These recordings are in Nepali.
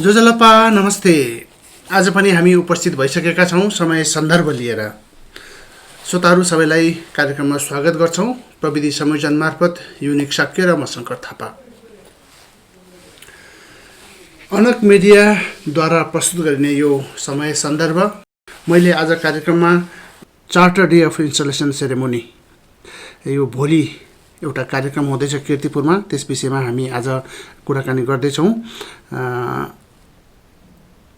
जोजलपा नमस्ते। आज पनि हामी उपस्थित भइसकेका छौँ समय सन्दर्भ लिएर। श्रोताहरू सबैलाई कार्यक्रममा स्वागत गर्छौँ। प्रविधि संयोजन मार्फत युनिक साक्य र म शङ्कर थापा। अनक मिडियाद्वारा प्रस्तुत गरिने यो समय सन्दर्भ, मैले आज कार्यक्रममा charter day of installation ceremony, यो भोलि एउटा कार्यक्रम हुँदैछ किर्तिपुरमा, त्यस विषयमा हामी आज कुराकानी गर्दैछौँ।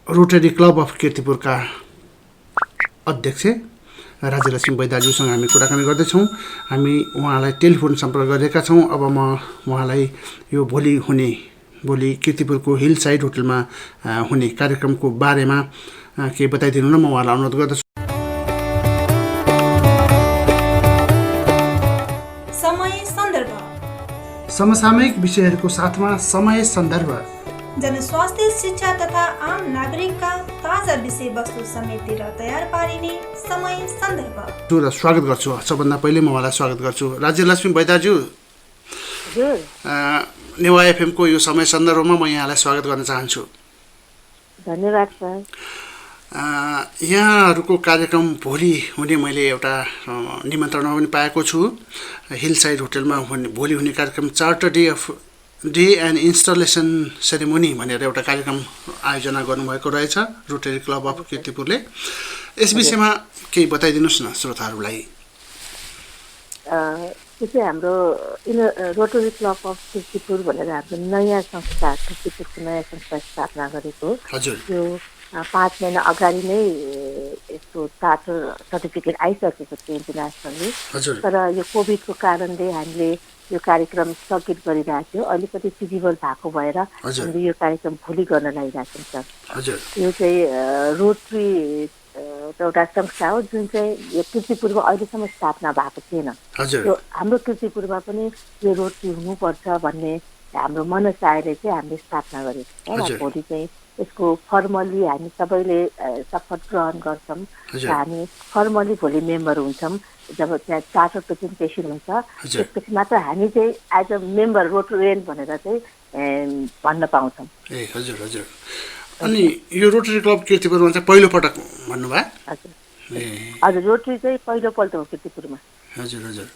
रोटरी क्लब अफ किर्तिपुरका अध्यक्ष राज्य लक्ष्मी बैदारज्यूसँग हामी कुराकानी गर्दैछौँ। हामी उहाँलाई टेलिफोन सम्पर्क गरेका छौँ। अब म उहाँलाई यो भोलि किर्तिपुरको हिल साइड होटलमा हुने कार्यक्रमको बारेमा केही बताइदिनु न म उहाँलाई अनुरोध गर्दछु। समसामयिक विषयहरूको साथमा समय सन्दर्भ, जनस्वास्थ्य, शिक्षा तथा आम नागरिकका ताजा विषयवस्तु समेटेर तयार पारिने समय सन्दर्भ। स्वागत गर्छु। सबभन्दा पहिले म उहाँलाई स्वागत गर्छु। राज्य लक्ष्मी बैदारज्यू, नेवा FM को यो समय सन्दर्भमा म यहाँलाई स्वागत गर्न चाहन्छु। धन्यवाद सर। यहाँहरूको कार्यक्रम भोलि हुने मैले एउटा निमन्त्रणा पनि पाएको छु। हिल साइड होटलमा भोलि हुने कार्यक्रम charter day and installation ceremony भनेर एउटा कार्यक्रम आयोजना गर्नुभएको रहेछ रोटरी क्लब अफ किर्तिपुरले। यस विषयमा केही बताइदिनुहोस् न श्रोताहरूलाई। यो चाहिँ हाम्रो रोटरी क्लब अफ किर्तिपुर भनेर हाम्रो नयाँ संस्था, किर्तिपुरको नयाँ संस्था स्थापना गरेको। हजुर। यो 5 महिना अगाडि नै यसको चार्टर सर्टिफिकेट आइसकेको थियो इन्टरनेसनली। तर यो कोभिडको कारणले हामीले यो कार्यक्रम स्थगित गरिरहेको थियो। अलिकति फिजिबल भएको भएर हामीले यो कार्यक्रम भोलि गर्न लागिरहेको छ। यो चाहिँ रोटरी एउटा संस्था हो जुन चाहिँ यो किर्तिपुरमा अहिलेसम्म स्थापना भएको थिएन। हाम्रो किर्तिपुरमा पनि यो रोटरी हुनुपर्छ भन्ने हाम्रो मनसायले चाहिँ हामीले स्थापना गरेको। भोलि चाहिँ यसको फर्मली हामी सबैले शपथ ग्रहण गर्छौँ र हामी फर्मली भोलि मेम्बर हुन्छौँ। जब त्यहाँ चार्टर प्रेजेन्टेसन हुन्छ त्यसपछि मात्र हामी चाहिँ एज अ मेम्बर रोटरियन भनेर चाहिँ भन्न पाउँछौँ। ए हजुर हजुर। अनि यो रोटरी क्लब किर्तिपुरमा चाहिँ पहिलो पटक भन्नुभयो? हजुर हजुर, रोटरी चाहिँ पहिलोपल्ट हो किर्तिपुरमा। हजुर हजुर।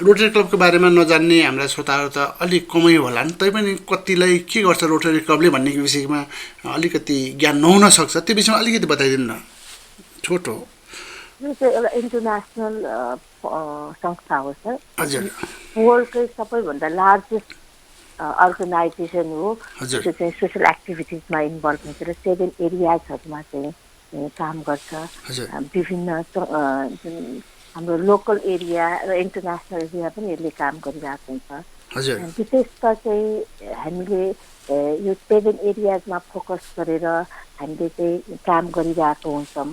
रोटरी क्लबको बारेमा नजान्ने हाम्रा श्रोताहरू त अलिक कमै होलान्, तैपनि कतिलाई के गर्छ रोटरी क्लबले भन्ने विषयमा अलिकति ज्ञान नहुन सक्छ। त्यो विषयमा अलिकति बताइदिनु न, छोटो। यो चाहिँ एउटा इन्टरनेसनल संस्था हो सर। हजुर। वर्ल्डकै सबैभन्दा लार्जेस्ट अर्गनाइजेसन हो। हजुर। त्यो चाहिँ सोसल एक्टिभिटिजमा इन्भल्भ हुन्छ र 7 एरियाजहरूमा चाहिँ काम गर्छ। विभिन्न हाम्रो लोकल एरिया र इन्टरनेसनल एरिया पनि यसले काम गरिरहेको हुन्छ। विशेषतः चाहिँ हामीले यो 7 एरियाजमा फोकस गरेर हामीले चाहिँ काम गरिरहेको हुन्छौँ।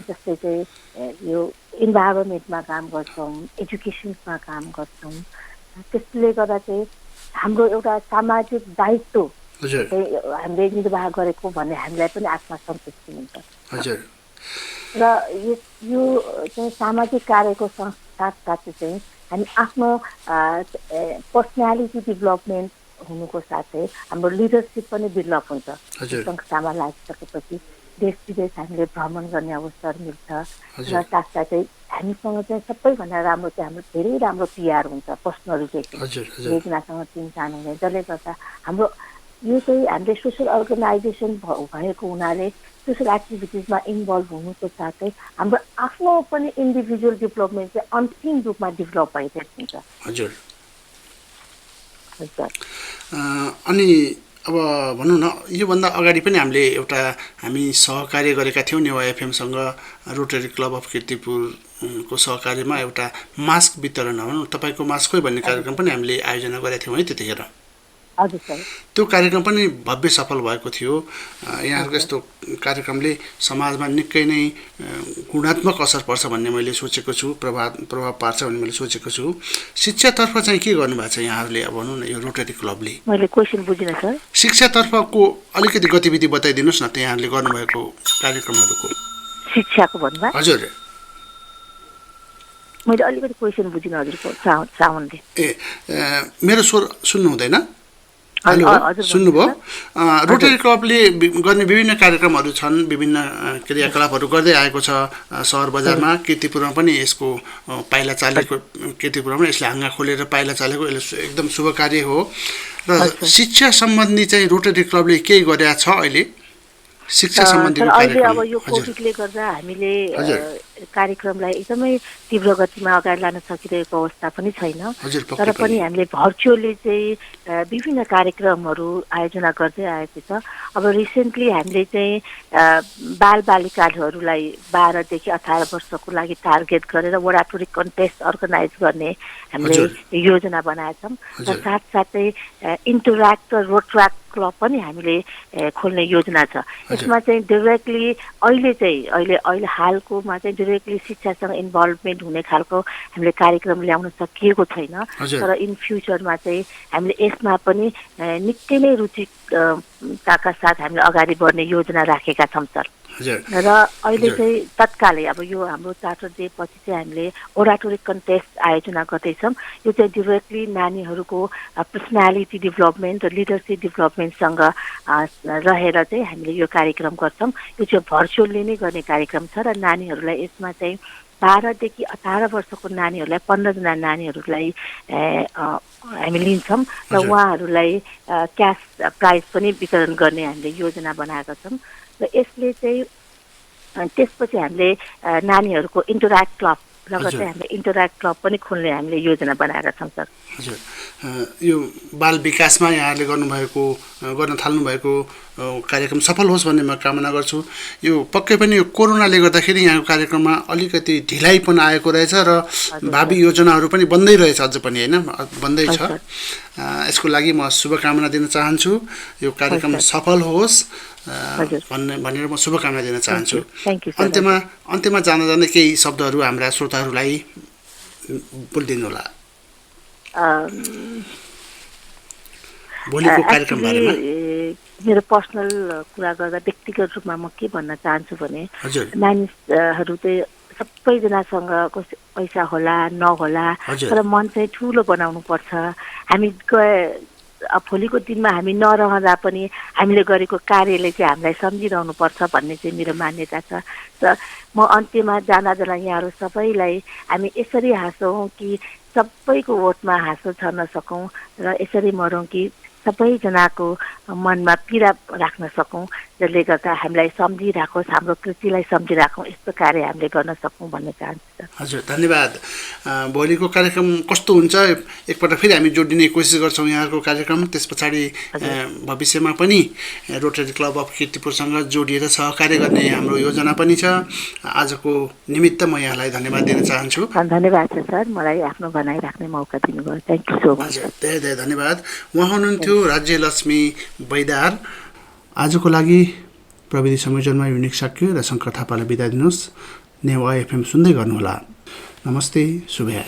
जस्तै चाहिँ यो इन्भाइरोमेन्टमा काम गर्छौँ, एजुकेसनमा काम गर्छौँ। त्यसले गर्दा चाहिँ हाम्रो एउटा सामाजिक दायित्व हामीले निर्वाह गरेको भन्ने हामीलाई पनि आत्मसन्तुष्टि हुन्छ। र यो चाहिँ सामाजिक कार्यको साथसाथै चाहिँ हामी आफ्नो पर्सनालिटी डेभलपमेन्ट हुनुको साथै हाम्रो लिडरसिप पनि डेभलप हुन्छ। संस्थामा लागिसकेपछि देश विदेश हामीले भ्रमण गर्ने अवसर मिल्छ र साथसाथै हामीसँग चाहिँ सबैभन्दा राम्रो चाहिँ हाम्रो धेरै राम्रो पिआर हुन्छ, पर्सनल रिलेसन एकजनासँग चिन्तान हुने, जसले गर्दा हाम्रो यो चाहिँ हामीले सोसल अर्गनाइजेसन भएको हुनाले सोसल एक्टिभिटिजमा इन्भल्भ हुनुको साथै हाम्रो आफ्नो पनि इन्डिभिजुअल डेभलपमेन्ट चाहिँ अन्तिम रूपमा डेभलप भइरहेको हुन्छ। हजुर। अनि अब भनौँ न, योभन्दा अगाडि पनि हामी सहकार्य गरेका थियौँ नेवा एफएमसँग। रोटरी क्लब अफ किर्तिपुरको सहकार्यमा एउटा मास्क वितरण, भनौँ तपाईँको मास्क खोइ भन्ने कार्यक्रम पनि हामीले आयोजना गरेका थियौँ है त्यतिखेर। त्यो कार्यक्रम पनि भव्य सफल भएको थियो। यहाँहरूको यस्तो कार्यक्रमले समाजमा निकै नै गुणात्मक असर पर्छ भन्ने मैले सोचेको छु, प्रभाव पार्छ भन्ने मैले सोचेको छु। शिक्षातर्फ चाहिँ के गर्नुभएको छ यहाँहरूले? अब भनौँ न यो रोटरी क्लबले। मैले क्वेसन बुझिनँ सर। शिक्षातर्फको अलिकति गतिविधि बताइदिनुहोस् न, यहाँहरूले गर्नुभएको कार्यक्रमहरूको। शिक्षाको भन्नुभयो? हजुर। मैले अलिकति क्वेसन बुझिनँ हजुरको साउन्डले। मेरो स्वर सुन्नु हुँदैन? हेलो सुन्नुभयो रोटरी क्लबले गर्ने विभिन्न कार्यक्रमहरू छन् विभिन्न क्रियाकलापहरू गर्दै आएको छ सहर बजारमा कीर्तिपुरमा पनि यसको पाइला चालेको कीर्तिपुरमा पनि यसले हाँगा खोलेर पाइला चालेको यसले एकदम शुभ कार्य हो र शिक्षा सम्बन्धी चाहिँ रोटरी क्लबले के गरेको छ अहिले शिक्षा सम्बन्धी अहिले अब यो कोभिडले गर्दा हामीले कार्यक्रमलाई एकदमै तीव्र गतिमा अगाडि लान सकिरहेको अवस्था पनि छैन तर पनि हामीले भर्चुअली चाहिँ विभिन्न कार्यक्रमहरू आयोजना गर्दै आएको छ अब रिसेन्टली हामीले चाहिँ बालबालिकाहरूलाई 12 देखि 18 वर्षको लागि टार्गेट गरेर वडाटोरी कन्टेस्ट अर्गनाइज गर्ने हामीले योजना बनाएका छौँ र साथसाथै इन्टरेक्ट रोट्राक क्लब पनि हामीले खोल्ने योजना छ यसमा चाहिँ डाइरेक्टली अहिले हालकोमा चाहिँ डाइरेक्टली शिक्षासँग इन्भल्भमेन्ट हुने खालको हामीले कार्यक्रम ल्याउन सकिएको छैन तर इन फ्युचरमा चाहिँ हामीले यसमा पनि निकै नै रुचिताका साथ हामीले अगाडि बढ्ने योजना राखेका छौँ सर र अहिले चाहिँ तत्कालै अब यो हाम्रो चार्टर डे पछि चाहिँ हामीले ओराटोरी कन्टेस्ट आयोजना गर्दैछौँ यो चाहिँ डाइरेक्टली नानीहरूको पर्सनालिटी डेभलपमेन्ट र लिडरसिप डेभलपमेन्टसँग रहेर चाहिँ हामीले यो कार्यक्रम गर्छौँ यो चाहिँ भर्चुअली नै गर्ने कार्यक्रम छ र नानीहरूलाई यसमा चाहिँ 12 देखि 18 वर्षको नानीहरूलाई 15 जना नानीहरूलाई हामी लिन्छौँ र उहाँहरूलाई क्यास प्राइज पनि वितरण गर्ने हामीले योजना बनाएका छौँ र यसले चाहिँ त्यसपछि हामीले नानीहरूको इन्टरेक्ट क्लब लगतै हामीले इन्टरेक्ट क्लब पनि खोल्ने हामीले योजना बनाएका छौँ सर हजुर यो बाल विकासमा यहाँहरूले गर्न थाल्नुभएको कार्यक्रम सफल होस् भन्ने म कामना गर्छु यो पक्कै पनि यो कोरोनाले गर्दाखेरि यहाँको कार्यक्रममा अलिकति ढिलाइपन आएको रहेछ र भावी योजनाहरू पनि बन्दै रहेछ अझ पनि हैन बन्दै छ यसको लागि म शुभकामना दिन चाहन्छु यो कार्यक्रम सफल होस् भनेर म शुभकामना दिन चाहन्छु अन्त्यमा जाँदा केही शब्दहरू हाम्रा श्रोताहरूलाई बोलिदिनु होला भोलिको कार्यक्रम बारेमा मेरो पर्सनल कुरा गर्दा व्यक्तिगत रूपमा म के भन्न चाहन्छु भने मानिसहरू चाहिँ सबैजनासँग पैसा होला नहोला तर मन चाहिँ ठुलो बनाउनु पर्छ हामी भोलिको दिनमा हामी नरहँदा पनि हामीले गरेको कार्यले चाहिँ हामीलाई सम्झिरहनु पर्छ भन्ने चाहिँ मेरो मान्यता छ र म अन्त्यमा जाँदा यहाँहरू सबैलाई हामी यसरी हाँसौँ कि सबैको ओठमा हाँसो छर्न सकौँ र यसरी मरौँ कि सबैजनाको मनमा पीडा राख्न सकौँ जसले गर्दा हामीलाई सम्झिराखोस् हाम्रो कृतिलाई सम्झिराखौँ यस्तो कार्य हामीले गर्न सकौँ भन्न चाहन्छु हजुर धन्यवाद भोलिको कार्यक्रम कस्तो हुन्छ एकपल्ट फेरि हामी जोडिने कोसिस गर्छौँ यहाँको कार्यक्रम त्यस पछाडि भविष्यमा पनि रोटरी क्लब अफ कीर्तिपुरसँग जोडिएर सहकार्य गर्ने हाम्रो योजना पनि छ आजको निमित्त म यहाँलाई धन्यवाद दिन चाहन्छु धन्यवाद सर मलाई आफ्नो भनाइ राख्ने मौका दिनुभयो थ्याङ्क यू सो मच धेरै धेरै धन्यवाद उहाँ हुनुहुन्थ्यो राज्य लक्ष्मी बैदार आजको लागि प्रविधि संयोजनमा युनिक साक्य र शङ्कर थापालाई बिदा दिनुहोस् नेवा एफएम सुन्दै गर्नुहोला नमस्ते शुभया